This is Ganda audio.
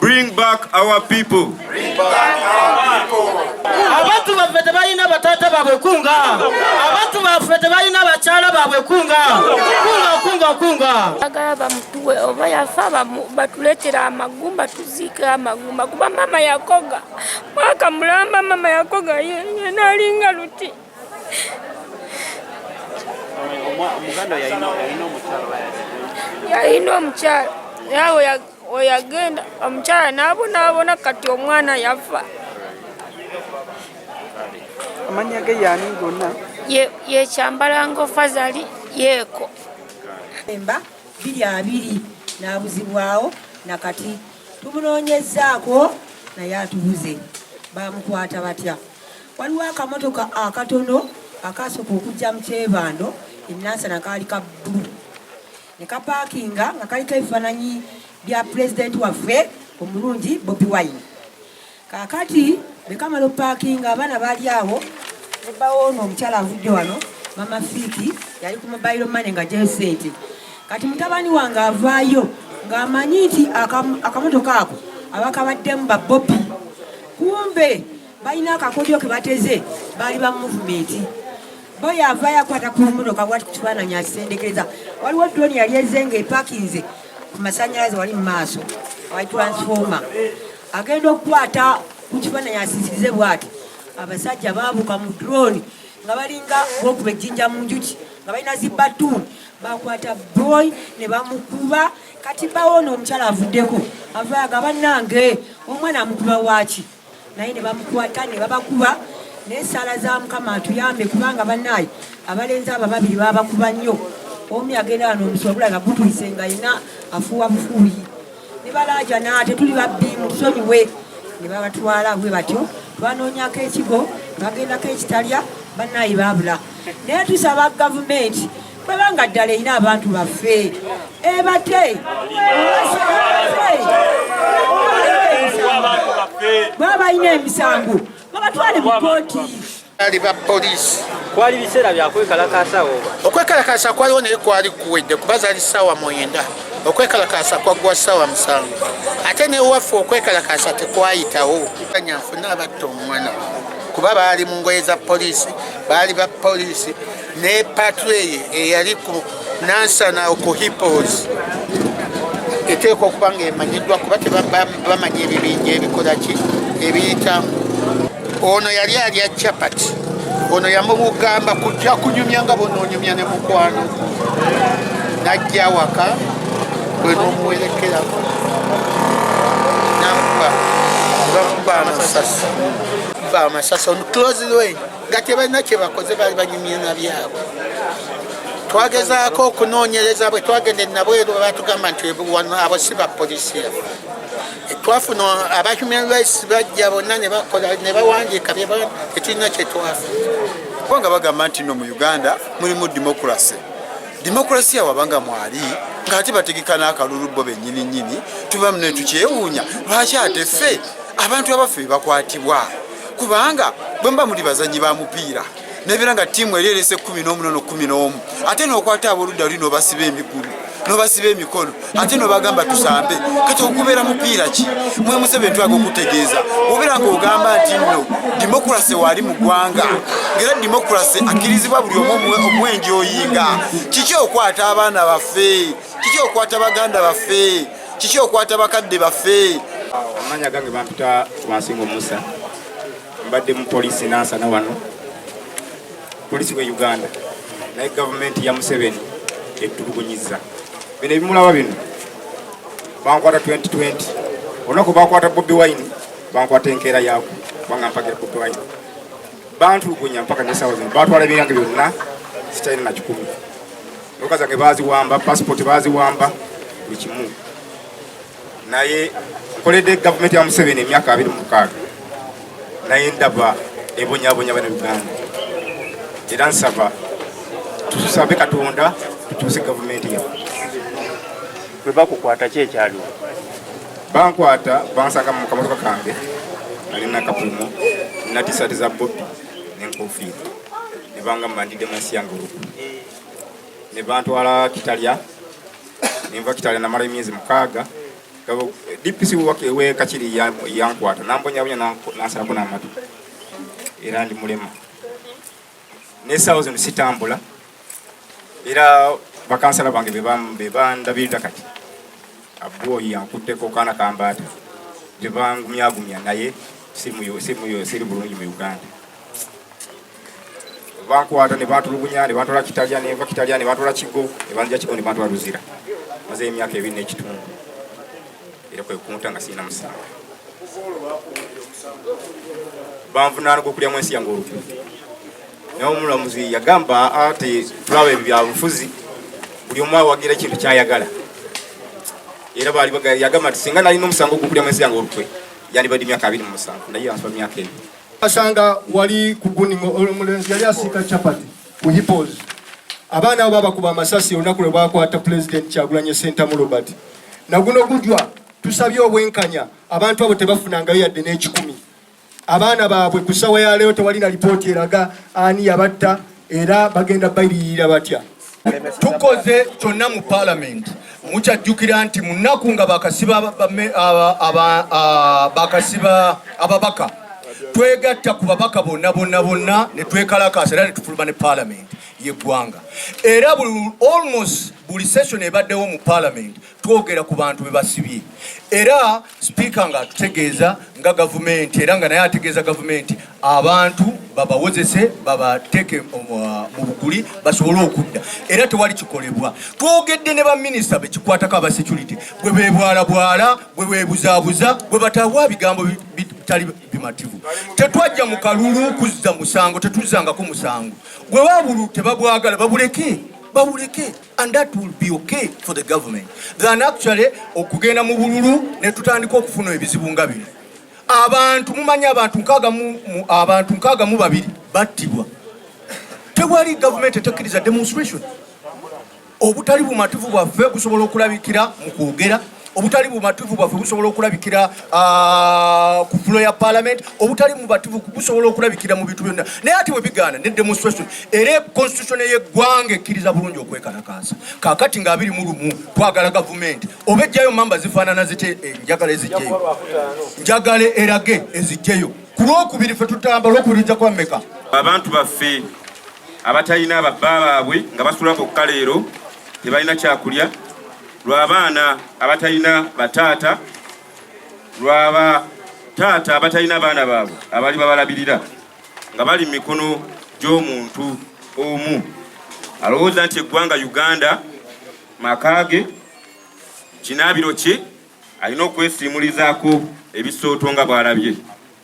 Bring back our people. Abantu baffe tebalina bataata baabwe kunga, abantu baffe tebalina bakyala baabwe kunga, kunga, kunga, kunga. Bagala bamutuwe oba yafa batuleetera amagumba tuziike amagumba, kuba mama yakoga mwaka mulamba, mama yakoga yenalinga luti. Yalina omukyala nawe weyagenda omukyala nabonaabona, kati omwana yafa. Amannya ge yaani gonna? Yekyambalango Fazali Yeeko. Emba 2020 n'abuzibwawo, nakati tumunoonyezzaako naye atubuze. Bamukwata batya? Waliwo akamotoka akatono akasooka okujja mu Kyebando enansana, kaali ka bbulu ne kapaakinga nga kaliko ebifaananyi bya pulezidenti waffe omulungi Bobi Wine. Kaakati bwe kamala opaakinga, abaana baali awo nebawoono omukyala avudde wano, Mama Fiiki, yali ku mobile money nga gyeyo sente. Kati mutabani wange avaayo ng'amanyi nti akamotoka ako abakabaddemu ba Bobi, kumbe balina akakodyo ke bateze, baali ba movement. Boy avaayo akwata ku motoka bwati ku kifaananyi akisendekereza. Waliwo drone yali ezze nga epakinze ku masanyalaze wali mu maaso awali transformer. Agenda okukwata ku kifaananyi asiisirize bwati, abasajja baabuka mu drone nga balinga bokuba ejjinja mu njuki, nga balina zibatuuni. Bakwata boy ne bamukuba. Kati bawoono omukyala avuddeko avaayo aga bannange omwana amukuba waaki, naye ne bamukwata ne babakuba. N'essaala za Mukama atuyambe, kubanga bannaaye abalenzi abo babiri babakuba nnyo. Omu yagenda wano omusobola nga gutuyise nga yina afuuwa bufuuyi, ne balaajana, "Tetuli babbi, mutusonyiwe," ne babatwala bwe batyo. Twanoonyako ekigo, bagendako ekitalya, bannaaye baabula. Naye tusaba gavumenti bwebanga ddala erina abantu baffe ebate, baba balina emisango babatwale mu kooti. Ali ba poliisi. Kwali biseera byakwekalakaasa oba? Okwekalakaasa kwaliwo naye kwali kuwedde, kuba zaali ssaawa 9, okwekalakaasa kwaggwa ssaawa 7. Ate newaffe okwekalakaasa tekwayitawo. Nyanfuna abatta omwana, kuba baali mu ngoye za poliisi, baali ba poliisi ne patrol eyali ku Nansana ku Hippos eteekwa okuba nga emanyiddwa, kuba tebamanya ebibinja ebikola ki ebiyitamu. Ono yali alya chapati, ono yamugamba kujja kunyumya nga bonoonyumya ne mukwano, najja awaka bwe n'omuwerekerako namukuba, bamukuba amasasi, ba amasasi on close way nga tebalina kyebakoze, baali banyumya na byabwe. Twagezaako okunoonyereza, bwe twagenda enabweru batugamba nti wano abo si ba polisi yaffe. Twafuna aba human rights bajja bonna ne bakola ne bawandiika, tetulina kyetwafuna. Kubanga bagamba nti no mu Uganda mulimu democracy, demokrasiya wabanga mwali ng'ate bategeka n'akalulu bo bennyini nnyini, tuba ne tukyewuunya lwaki ate ffe abantu abaffe bebakwatibwa. Kubanga bwe muba muli bazanyi ba mupiira nebeera nga ttiimu eri erese 18 11, ate n'okwata abooludda luli n'obasiba emigulu n'obasiba emikono, ate n'obagamba tusambe, kati okubeera mupiira ki? Mwe Museveni twaga okutegeeza obeera ng'ogamba nti nno democracy waali mu ggwanga, ng'era democracy akkirizibwa buli omu omwenjoyinga. Kiki okwata abaana baffe? Kiki okwata baganda baffe? Kiki okwata bakadde baffe? Amanya gange bampita Wansingo Musa. Mbadde mu poliisi Nansana wano, poliisi we Uganda, naye gavumenti ya Museveni etulugunyiza. Bino ebimulaba bino, bankwata 2020, olunaku bakwata Bobi Wine, bankwata enkeera yaako, kubanga mpagira Bobi Wine. Bantulugunya mpaka nesawa zino, batwala ebyange byonna, sitalina na kikumi. Motoka zange baziwamba, passport baziwamba, buli kimu. Naye nkoledde gavumenti ya Museveni emyaka 26, naye ndaba ebonyabonya bana Uganda. Era nsaba tusabe Katonda tukyuse gavumenti yaffe. Bwe bakukwata ki ekyaliwo? Bankwata, bansanga mu kamotoka kange, nali nakapumo nina T-shirt za Bobi n'enkofiira, ne bangamba ndidde mu nsi yange olukwe, ne bantwala Kitalya. Nenva Kitalya, namala emyezi 6. DPC we Kakiri yankwata nambonyabonya nansalako n'amatu era ndi mulema n'essaawa zino sitambula era bakansala bange bebandabirira kati abwoyi yankutteko kaana kambaata bebangumyagumya naye siri bulungi mu Uganda. Bankwata ne bantulugunya ne bantwala Kitalya, nenva Kitalya ne bantwala Kigo, ne banzija Kigo ne bantwala Luzira. Maze emyaka 2 n'ekitundu era kwe kunta nga sirina musango. Banvunaana gw'okulyamu ensi yange olukwe. Naye omulamuzi yagamba ati tulaba ebyo bya bufuzi, buli omu awagira ekintu ky'ayagala. Era baali yagamba nti singa nalina omusango gw'okulyamu ensi yange olukwe yandibadde emyaka 27, naye yansiba myaka 2. Asanga wali ku guningo omulenzi yali asiika chapati ku Hippos. Abaana abo babakuba amasasi olunaku lwe bakwata Pulezidenti Kyagulanyi Ssentamu Robert. Na guno gujwa tusabye obwenkanya, abantu abo tebafunangayo yadde n'ekikumi. Abaana baabwe ku ssaawa ya leero tewali na lipooti eraga ani yabatta era bagenda bayirira batya. Tukoze kyonna mu Paalamenti. Mukyajjukira nti mu nnaku nga bakasiba ababaka, twegatta ku babaka bonna bonna bonna ne twekalakaasa era ne tufuluma ne Paalamenti y'eggwanga. Era almost buli session ebaddewo mu Paalamenti twogera ku bantu be basibye. Era sipiika ng'atutegeeza nga gavumenti, era nga naye ategeeza gavumenti, abantu babawozese babateeke mu buguli basobole okudda. Era tewali kikolebwa. Twogedde ne baminisita bekikwatako aba security, bwe beebwalabwala, bwe beebuzaabuza, bwe batawa bigambo bitali bimativu. Tetwajja mu kalulu kuzza musango, tetuzzangako musango. Gwe wabulu tebabwagala, babuleke, babuleke, and that will be okay for the government than actually okugenda mu bululu ne tutandika okufuna ebizibu nga bino. Abantu mumanyi abantu 62 battibwa. Tewali gavumenti etekkiriza demonstration. Obutali bumativu bwaffe busobola okulabikira mu kwogera, obutali bumativu bwaffe busobola okulabikira ku floor ya parliament, obutali bumativu busobola okulabikira mu bintu byonna. Naye ate bwe bigaana ne demonstration, era constitution y'eggwanga ekkiriza bulungi okwekalakaasa. Kaakati nga 21 twagala gavumenti oba ejjayo mamba zifaanana zite, njagala ezijjeyo, njagala erage ezijjeyo ku Lwokubiri. Ffe tutamba Lwokubiri lijja kuba mmeka? Abantu baffe abatalina babba baabwe nga basula bokka leero tebalina kyakulya, lw'abaana abatalina bataata, lw'aba taata abatalina baana baabwe abali babalabirira nga bali mu mikono gy'omuntu omu alowooza nti eggwanga Uganda maka ge, kinaabiro kye, alina okwesiimulizaako ebisooto nga bw'alabye.